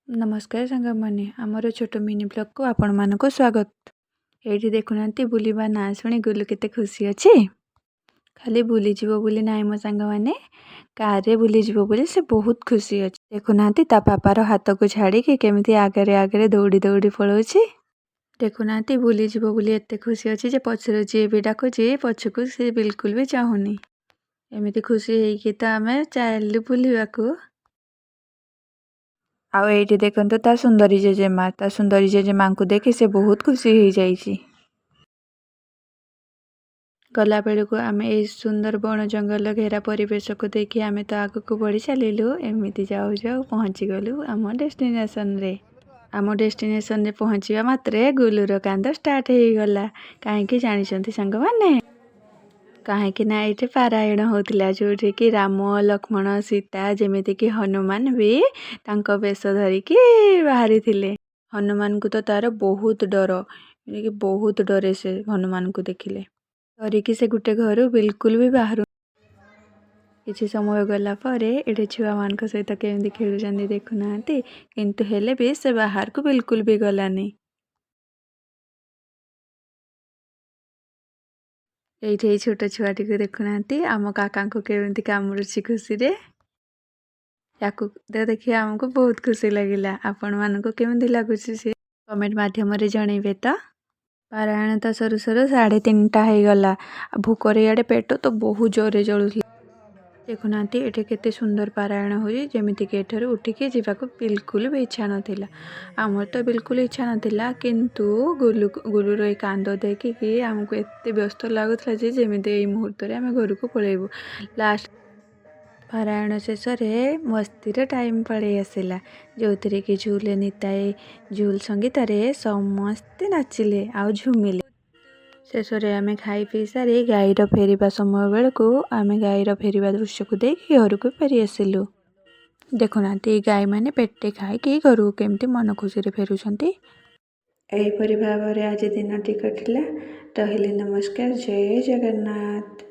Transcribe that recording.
ନମସ୍କାର ସାଙ୍ଗମାନେ, ଆମର ଛୋଟ ମିନି ବ୍ଲଗ୍କୁ ଆପଣମାନଙ୍କୁ ସ୍ୱାଗତ। ଏଇଠି ଦେଖୁନାହାନ୍ତି, ବୁଲିବା ନାଁ ଶୁଣି ଗୁଲୁ କେତେ ଖୁସି ଅଛି। ଖାଲି ବୁଲିଯିବ ବୋଲି ନାହିଁ ମୋ ସାଙ୍ଗମାନେ, କାରରେ ବୁଲିଯିବ ବୋଲି ସେ ବହୁତ ଖୁସି ଅଛି। ଦେଖୁନାହାନ୍ତି, ତା ପାପାର ହାତକୁ ଛାଡ଼ିକି କେମିତି ଆଗରେ ଆଗରେ ଦୌଡ଼ି ଦୌଡ଼ି ପଳାଉଛି। ଦେଖୁନାହାନ୍ତି, ବୁଲିଯିବ ବୋଲି ଏତେ ଖୁସି ଅଛି ଯେ ପଛରେ ଯିଏ ବି ଡାକୁଛି ପଛକୁ ସେ ବିଲକୁଲ ବି ଚାହୁଁନି। ଏମିତି ଖୁସି ହେଇକି ତ ଆମେ ଚାଲିଲୁ ବୁଲିବାକୁ। ଆଉ ଏଇଠି ଦେଖନ୍ତୁ ତା ସୁନ୍ଦରୀ ଜେଜେମା। ତା ସୁନ୍ଦରୀ ଜେଜେମାଙ୍କୁ ଦେଖି ସେ ବହୁତ ଖୁସି ହେଇଯାଇଛି। ଗଲାବେଳକୁ ଆମେ ଏଇ ସୁନ୍ଦର ବଣ ଜଙ୍ଗଲ ଘେରା ପରିବେଶକୁ ଦେଖି ଆମେ ତ ଆଗକୁ ବଢ଼ି ଚାଲିଲୁ। ଏମିତି ଯାଉ ଯାଉ ପହଞ୍ଚିଗଲୁ ଆମ ଡେଷ୍ଟିନେସନରେ। ଆମ ଡେଷ୍ଟିନେସନରେ ପହଞ୍ଚିବା ମାତ୍ରେ ଗୁଲୁର କାନ୍ଦ ଷ୍ଟାର୍ଟ ହେଇଗଲା। କାହିଁକି ଜାଣିଛନ୍ତି ସାଙ୍ଗମାନେ? କାହିଁକି ନା ଏଇଠି ପାରାୟଣ ହେଉଥିଲା, ଯେଉଁଠିକି ରାମ, ଲକ୍ଷ୍ମଣ, ସୀତା, ଯେମିତିକି ହନୁମାନ ବି ତାଙ୍କ ବେଶ ଧରିକି ବାହାରିଥିଲେ। ହନୁମାନଙ୍କୁ ତ ତାର ବହୁତ ଡର, କି ବହୁତ ଡରେ ସେ ହନୁମାନଙ୍କୁ ଦେଖିଲେ। ଡରିକି ସେ ଗୋଟେ ଘରୁ ବିଲକୁଲ ବି ବାହାରୁ। କିଛି ସମୟ ଗଲା ପରେ ଏଠି ଛୁଆମାନଙ୍କ ସହିତ କେମିତି ଖେଳୁଛନ୍ତି ଦେଖୁନାହାନ୍ତି। କିନ୍ତୁ ହେଲେ ବି ସେ ବାହାରକୁ ବିଲକୁଲ ବି ଗଲାନି। ଏଇଠି ଏଇ ଛୋଟ ଛୁଆଟିକୁ ଦେଖୁନାହାନ୍ତି, ଆମ କାକାଙ୍କୁ କେମିତି କାମୁଡ଼ୁଛି ଖୁସିରେ। ୟାକୁ ଦେଖି ଆମକୁ ବହୁତ ଖୁସି ଲାଗିଲା। ଆପଣମାନଙ୍କୁ କେମିତି ଲାଗୁଛି ସେ କମେଣ୍ଟ ମାଧ୍ୟମରେ ଜଣେଇବେ ତ। ପାରାୟଣ ତ ସରୁ ସରୁ 3:30 ହେଇଗଲା। ଆଉ ଭୋକରେ ଇଆଡ଼େ ପେଟ ତ ବହୁତ ଜୋରରେ ଜଳୁଥିଲା। ଦେଖୁନାହାନ୍ତି, ଏଠି କେତେ ସୁନ୍ଦର ପାରାୟଣ ହେଉଛି, ଯେମିତିକି ଏଠାରୁ ଉଠିକି ଯିବାକୁ ବିଲକୁଲ ବି ଇଚ୍ଛା ନଥିଲା। ଆମର ତ ବିଲକୁଲ ଇଚ୍ଛା ନଥିଲା, କିନ୍ତୁ ଗୁଲୁ ଗୁଲୁର ଏଇ କାନ୍ଦ ଦେଖିକି ଆମକୁ ଏତେ ବ୍ୟସ୍ତ ଲାଗୁଥିଲା ଯେ ଯେମିତି ଏଇ ମୁହୂର୍ତ୍ତରେ ଆମେ ଘରକୁ ପଳେଇବୁ। ଲାଷ୍ଟ ପାରାୟଣ ଶେଷରେ ମସ୍ତିର ଟାଇମ୍ ପଳେଇ ଆସିଲା, ଯେଉଁଥିରେ କି ଝୁଲେ ନିତାଇ ଝୁଲ ସଙ୍ଗୀତରେ ସମସ୍ତେ ନାଚିଲେ ଆଉ ଝୁମିଲେ। ଶେଷରେ ଆମେ ଖାଇ ପିଇ ସାରି ଗାଈର ଫେରିବା ସମୟ ବେଳକୁ ଆମେ ଗାଈର ଫେରିବା ଦୃଶ୍ୟକୁ ଦେଖି ଘରକୁ ଫେରି ଆସିଲୁ। ଦେଖୁନାହାନ୍ତି, ଏଇ ଗାଈମାନେ ପେଟେ ଖାଇକି ଘରକୁ କେମିତି ମନ ଖୁସିରେ ଫେରୁଛନ୍ତି। ଏହିପରି ଭାବରେ ଆଜି ଦିନଟି କଟିଲା। ରହିଲି, ନମସ୍କାର, ଜୟ ଜଗନ୍ନାଥ।